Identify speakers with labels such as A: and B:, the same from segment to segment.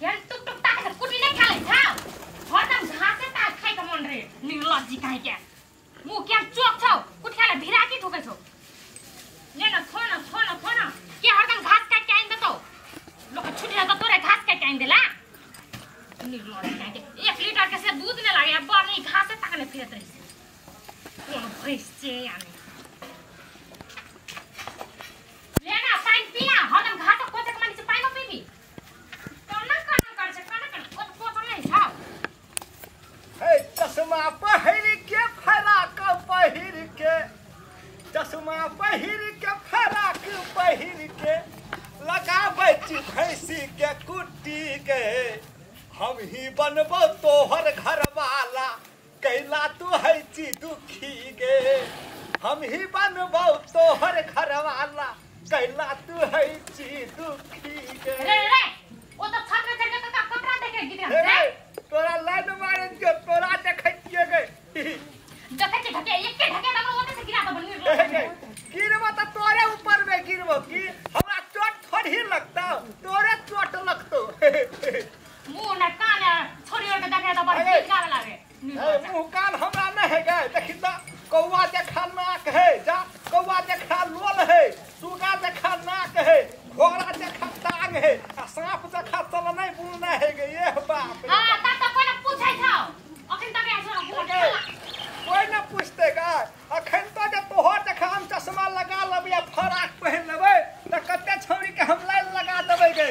A: केहन टुक टुक ताके कुटी नै खाले छौ हरदम घासे ता खाइ के मन रे निर्लज्जी काहे के मुंह केहन चोक छौ कुटी खाले भिरा की ठोकै छौ ने न खो न खो न खो न के हरदम घास काट के आइन देतौ लोक छुटी रहत तोरे घास काट के आइन देला निर्लज्जी काहे के 1 लीटर के से दूध ने लागे बड़ नहीं घासे ताकने फिरत रहिस कोन भैंस छे यानी लेना पानी पीना हरदम घास कोचे के मानि पानी पीबी कोना कोना कर छे कोना कोना ओ कोच नहीं छौ
B: हे चश्मा पहिर के फराक पहिर के चश्मा पहिर के फराक पहिर के लगाबै छी भैंसी के कुट्टी के हम ही बनबो तोहर घरवाला कैला तू है छी दुखी गे हम ही बनबो तोहर घरवाला कैला तू है छी दुखी गे
A: रे रे ओ त छत पे चढ़ के का कपड़ा देखे गीत
B: रे
A: रे
B: तोरा लाइन मारे के तोरा देखै छियै गे
A: देखै छी ढके एके ढके त हमरा ओते से गिरा दबो
B: गे गिरबो त तोरे ऊपर में गिरबो की हमरा चोट थोड़ी लगता तोरे चोट लगतो
A: मुंह न कान छोरी और के देखे त बड़ गीत गावे लागे
B: मुंह कान हमरा न है गे देखी त कौआ देखा नाक है जा कौआ देखा लोल है सुगा देखा नाक है घोड़ा देखा टांग है आ सांप देखा चलनै बुलनै है गे ये बाप रे
A: हां त त कोइ न पूछै छौ अखन तक आइ छौ
B: कोइ न पूछते गा अखन तो जे तोहर देखा हम चश्मा लगा लेबै आ फराक पहिन लेबै त कते छौरी के हम लाइन लगा देबै गे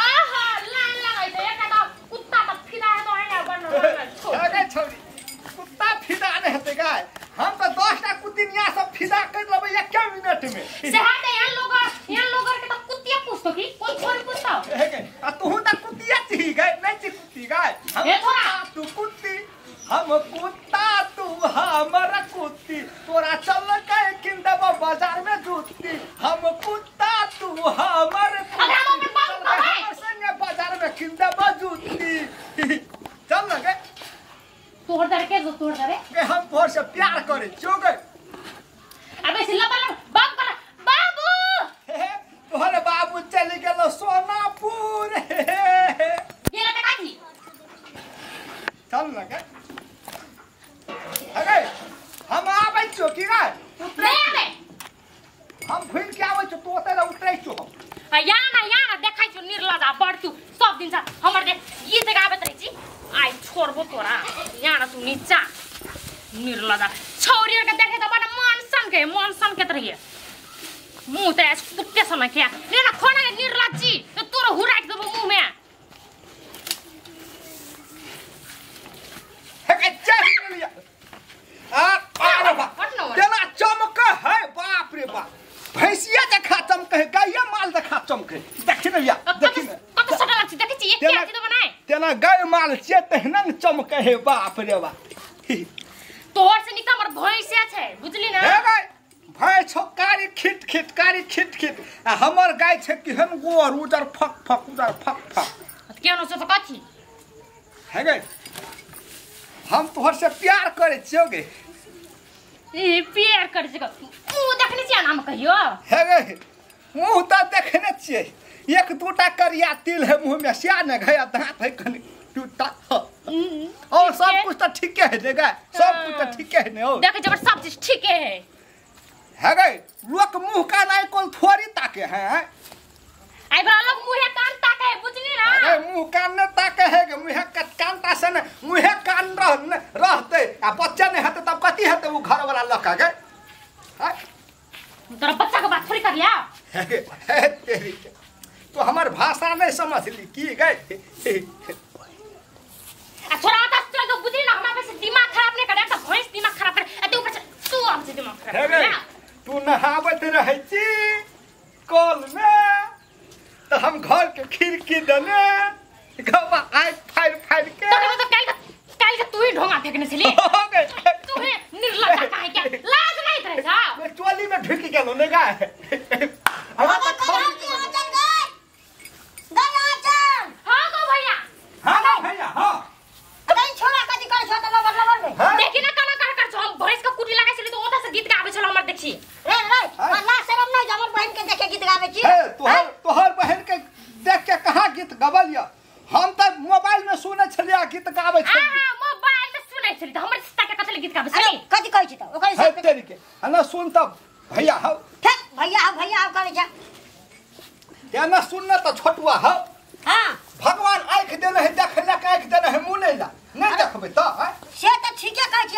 A: आहा लाइन लगाइ छै एकटा त कुत्ता त फिदा हेतौ है बन्न
B: गे छौरी कुत्ता फिदा नै हेतै गा हम त 10 टा कुतिनिया सब फिदा कर लेबै 1 मिनट में
A: से हटे यहाँ लोग के त कुत्तिया पूछतो की कोन छोरी पूछतो
B: हे गे आ तू त कुतिया छी गे नै छी कुत्ती गे
A: हे थोड़ा
B: तू कुत्ती हम कुत्ता तू हमर कुत्ती तोरा चल के किन देबो बाजार में जूती हम कुत्ता तू हमर कुत्ती संगे बाजार में किन देबो जूती चल न गे
A: तोहर दरे के तोहर दरे
B: गे हम तोहर से प्यार करे छियो गे
A: अबे सिल्ला बाप कर बाबू
B: तोहर बाबू चल गेलो सोनापुर
A: गेला त काठी
B: चल न गे अरे हम आबै छियो की गे
A: नहीं आबे
B: हम घुरि के आबै छियो तू ओतै उतरै छियो हम
A: आ यहाँ ना देखै छियो निर्लजा बड़ तू सब दिन से हमर दे गीत गाबैत रहै छी आइ छोड़बो तोरा यहाँ ना तू नीचा निर्लजा छौरी के देखे त बड़ मन सनके रहिए मुंह त कुत्ते समय के ले ना खोना के निर्लज्जी त तोरो हुराक देबो मुंह में
B: हे के चल लिया आ अरे बाप तेना चमक है बाप रे बाप भैंसिया देखा चमक है गाया माल देखा चमक है देखि न या देखि न
A: कत सटा लाग्छ देखै छी एक के तो बनाए
B: तेना गाय माल छे तहना न चमक है बाप रे बाप
A: तोहर से निक हमर भैंसिया छै बुझली ना
B: हे गाय भैंस छौ कारी खिट खिट कारी खिट खिट आ हमर गाय छै केहन गोर उजर फक फक उजर फक फक
A: केहन छौ त कथी
B: हे गे हम तोहर से प्यार करे छियौ गे
A: ए प्यार करे छै मुंह देखने छियै नाम कहियो
B: हे गे मुंह त देखने छियै एक दूटा करिया तिल है मुंह में सिया ने गया दांत है कनि टूटा और सब कुछ त ठीके है ने गे सब कुछ त ठीके है ने हो
A: देखे जबर सब चीज ठीके है
B: हे गे लोक मुंह का नहीं कोन थोड़ी ताके है
A: आई बड़ा लोग मुंह कान ताके है बुझली ना
B: अरे मुंह कान न ताके है गे मुंह कान ता से ने मुंह कान रह रहते आ बच्चा नहीं हेते तब कथी हेते उ घर वाला लक गे हां
A: तोरा बच्चा के बात थोड़ी कर लिया
B: हे तेरी तो हमर भाषा नहीं समझली की गे
A: आ छोरा आता चल तो बुझली ना हमरा पे दिमाग खराब नहीं करे त भैंस दिमाग खराब करे आ तू ऊपर से तू अब से दिमाग खराब
B: हे गे तू नहाबत रहै छी कल में तो हम घर के खिड़की दने गवा आइ फाड़ फाड़ के
A: तो काल के तू ही ढोंगा फेंकने छली
B: हो गए
A: तू ही निर्लज्जा काहे के लाज नहीं रहे छा
B: मैं चोली में ढुक गेलो ने गा हमरा त
A: हां गो भैया
B: हां गो भैया हां
C: अरे छोरा कथि करै छौ त लबर लबर में
A: देखि ना कना कर कर छौ हम भैंस के कुटी लगाइ छली त ओता से गीत गाबै छल हमर देखी
C: रे रे अल्लाह शरम नहीं हमर बहन के देखे गीत गाबै छी
B: हे तोहर तोहर बहन के देख के कहां गीत गबल या हम त मोबाइल में सुनै छलियै गीत गाबै छलियै।
A: हां मोबाइल में सुनै छली त हमर रिश्ता के कथि गीत गाबै छली?
C: कथि कहै छी त ओकर
B: हिसाब तरीके आ न सुन त भैया हौ।
C: ठीक भैया हौ भैया हौ करै छ।
B: या न सुन न त छोटुआ हौ।
C: हां
B: भगवान आंख देने है देखै ला, आंख देने है मुंह नै ला, नै देखबै त
C: से त ठीके कहै छी,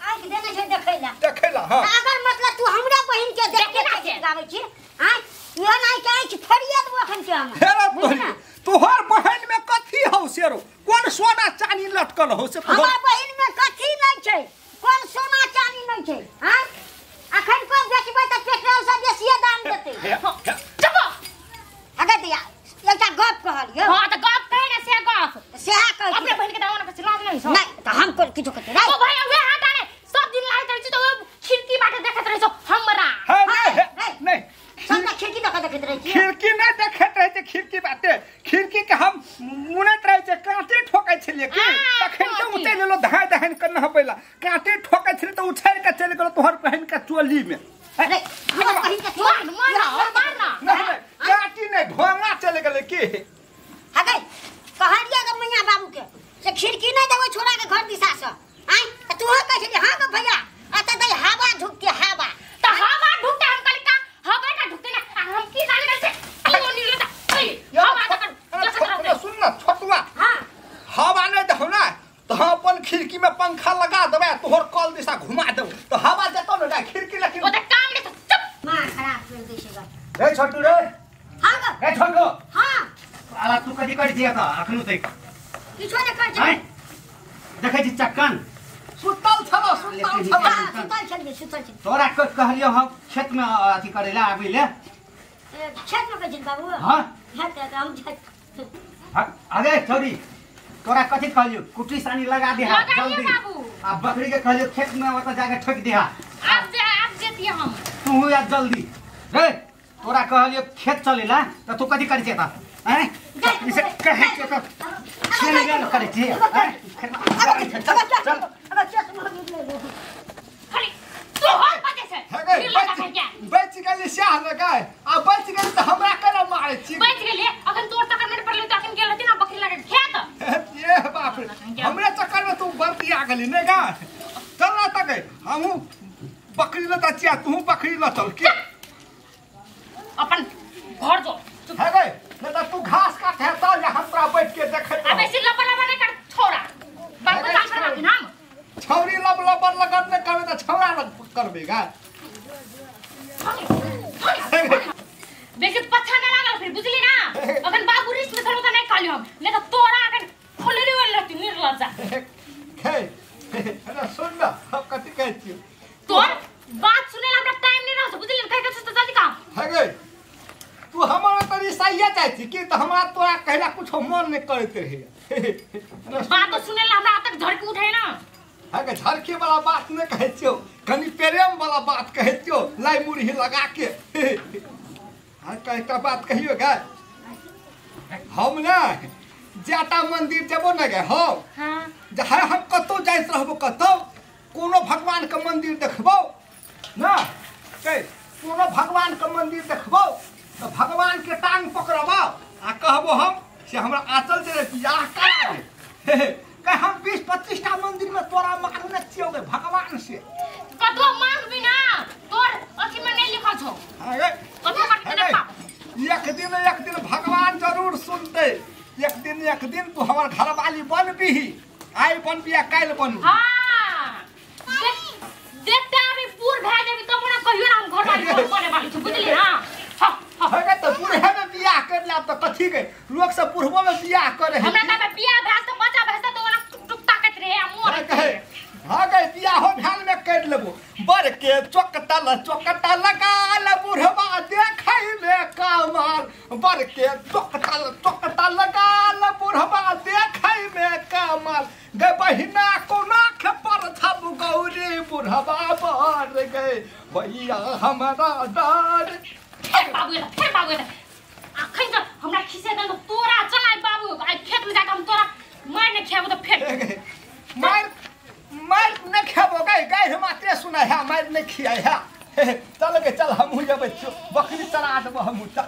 C: आंख देने छै देखै ला,
B: देखै ला। हां
C: अगर मतलब तू हमरा बहिन के देख के गीत गाबै छी हां इहो नै के आंख फोड़िए देबो अखन के हम।
B: हेरा तोहरी तोहर बहिन में कथी हौ सेरो? कोन सोना चानी लटकल हौ से?
C: हमर बहिन में कथी नै छै, कोन सोना चानी नै छै। हां अखन को बेचबै त पेट्रोल से बेसिए दाम देतै।
A: चुप
C: अगर दिया एकटा गप कहलियो।
A: हां त गप कहि ना से गप
C: सेहा कहै
A: अपने बहिन के दामन पर लाज नहीं छौ?
C: नै त हम कोन किछो कहते रे।
A: ओ भैया वे हाथ आने सब दिन लागैत रहै छै त ओ खिड़की बाटे देखैत रहै छौ हमरा।
B: हां नै नै
C: सब खिड़की देखैत देखैत रहै छी।
B: खिड़की नै देखैत रहै छै, खिड़की बाटे खिड़की के हम मुनैत रहै छै, कांटे ठोकै छलियै की तखन त उचैल लेलो धाय धाय के नहबैला, कांटे ठोकै छलियै त उछैल के चलि गेलो तोहर बहिन के चोली में।
C: अरे हमर बहिन के
A: मार मार मार ना।
B: नहीं काटी नहीं ढोंगा चले गेलै की।
C: हगे कहलियै ग मैया बाबू के से खिड़की नहीं देबै छोरा के घर दिशा से आय त तू कहै छली हां ग भैया अत दे हवा ढुकते हवा
A: त हवा ढुकते हम कहली का हवा का ढुकते ना हम की जाने गेल से ओ निकले त हवा त
B: कर। सुन ना छोटुआ,
C: हां
B: हवा नहीं दहो ना त हम अपन खिड़की में पंखा लगा देबै तोहर कल दिशा घुमा देबौ त हवा जतौ ना खिड़की लेकिन
A: ओ त काम नहीं त चुप
C: मां खराब कर दै छै ग।
D: रे छोटू रे।
C: हां ग
D: रे छोटू।
C: हां
D: आला तू कथि करै छियै त अखनु तक?
C: किछो नै करै छी।
D: देखै छी चक्कन
B: सुतल छलो, सुतल छलो।
C: हां सुतल छलियै, सुतल छलियै।
D: तोरा कहलियो हम खेत में अथि करै ला आबै ले।
C: खेत में कहै छी बाबू?
D: हां
C: हां त हम
D: हां अरे छोरी तोरा कथि कहलियो कुटी सानी लगा देहा जल्दी आ बकरी के कहलियो खेत में ओत जाके ठोक देहा।
A: अब जे अब जेतिए हम
D: तू या जल्दी रे। तोरा कहलियो खेत चलेला त तू कथि करै छी त? हैं इसे कहै छी त चले गेल करै छी। चल चल
A: खाली तू हर बजे से
B: बच गेली स्याह लगाय आ बच गेली त हमरा केना मारै छी?
A: बच गेली अखन तोर चक्कर में पड़ली त अखन गेल रहती ना बकरी लगे खेत।
B: ये बाप रे हमरे चक्कर में तू बर्तिया गेली ने गा। चल ना तक हमहू बकरी ल त चिया तू बकरी ल चल के
A: अपन घर जो
B: है गए न त तू घास काट है त या हम तोरा बैठ के देखै।
A: अबे से लबर लबर नहीं कर छोरा बाबू काम करबा के नाम
B: छौरी लब लबर लगन न करबे त छौरा लग करबे गा।
A: बेसी पछा न लागल फिर बुझली ना। अखन बाबू रिस में धरबो त नहीं कहलियो हम नहीं त तोरा अखन खोलरी वाला रहती निर्लज्जा।
B: हे अरे सुन ना हम कथि कहै छियो
A: तोर बात सुनेला हमरा टाइम नहीं रहौ बुझली ना। कहै के त जल्दी काम
B: है गए तू हमर तरी सहिया जाइ छी की त हमरा तोरा कहला कुछो मन नहीं करैत रहे।
A: बात सुनेला हमरा तक झड़की उठे ना।
B: है के झड़के वाला बात नहीं कहै छियो, कनी प्रेम वाला बात कहै छियो लाई मुरही लगा के। हां एकटा बात कहियो गे हम ना जाता मंदिर जेबो ना गे हो।
A: हां
B: जहाँ हम कतौ जाइत रहबो कतौ कोनो भगवान के मंदिर देखबो ना के कोनो भगवान के मंदिर देखबो त भगवान के टांग पकड़बो आ कहबो हम से हमरा आंचल दे बियाह करा दे। कह हम 20-25 टा मंदिर में तोरा मांगने छियौ गे भगवान से।
A: कतौ मांगबी ना तोर अथि में नहीं लिखल छौ।
B: हां गे
A: कतौ मांगबी ना पाप।
B: एक दिन भगवान जरूर सुनते। एक दिन तू हमर घरवाली बनबीही, आइ बनबी आ काल्हि बनबी।
A: हां देखते अभी पूर भए जेबी तब ना कहियो ना हम घरवाली बने वाली छी बुझली। हां
B: हां गे त बूढ़े में बियाह कर लाब त कथी के लोग सब बुढ़बो में बियाह करे है।
A: हमरा त बियाह भेल त बच्चा भेल त ओना टुक ताकत रहे आ मोर
B: कहे। हां गे बियाह हो भेल में कर लेबो बर के चोकता लगा ल बुढ़बा देखै में कमाल। बर के चोकता लगा ल बुढ़बा देखै में कमाल। गे बहिना कोना के पर छब गौरी बुढ़बा बर गए भैया हमरा डर।
A: फेर बाबू फेर बाबू अखन त हमरा खिसे दन तोरा चल आइ बाबू आइ खेत में जाके हम तोरा मार ने खेबो त फेर
B: मार मार न खेबो गई गई मात्रे सुना है मार न खियाई है। चल गे चल हमहू जेबै बकरी चरा देबो हमहू चल।